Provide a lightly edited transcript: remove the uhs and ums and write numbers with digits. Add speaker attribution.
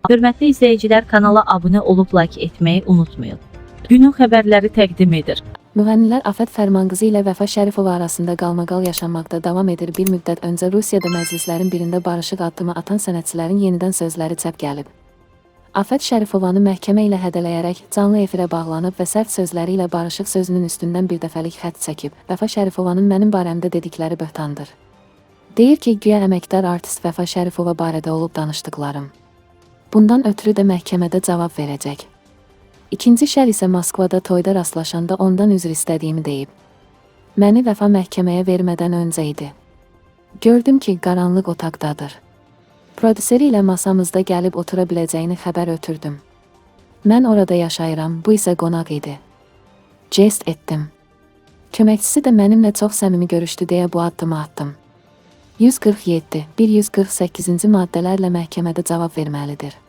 Speaker 1: Hörmətli izləyicilər, kanala abunə olub like etməyi unutmayın. Günün xəbərləri təqdim edir.
Speaker 2: Müğənnilər Afət Fərmanqızı ilə Vəfa Şərifova arasında qalmaqal yaşanmaqda davam edir. Bir müddət öncə Rusiyada məclislərin birində barışıq addımı atan sənətçilərin yenidən sözləri çəp gəlib. Afət Şərifovanı məhkəmə ilə hədələyərək canlı efirə bağlanıb və sərt sözləri ilə barışıq sözünün üstündən birdəfəlik xətt çəkib. Vəfa Şərifovanın mənim barəmdə dedikləri böhtandır. Deyir ki, güya əməkdar artist Vəfa Şərifova barədə olub danışdıqlarım. Bundan ötürü də məhkəmədə cavab verəcək. İkinci şər isə Moskvada toyda rastlaşanda ondan üzr istədiyimi deyib. Məni Vəfa məhkəməyə vermədən öncə idi. Gördüm ki, qaranlıq otaqdadır. Prodüseri ilə masamızda gəlib otura biləcəyini xəbər ötürdüm. Mən orada yaşayıram, bu isə qonaq idi. Jest etdim. Köməkçisi də mənimlə çox səmimi görüşdü deyə bu addımı atdım. 147, 148-ci maddələrlə məhkəmədə cavab verməlidir.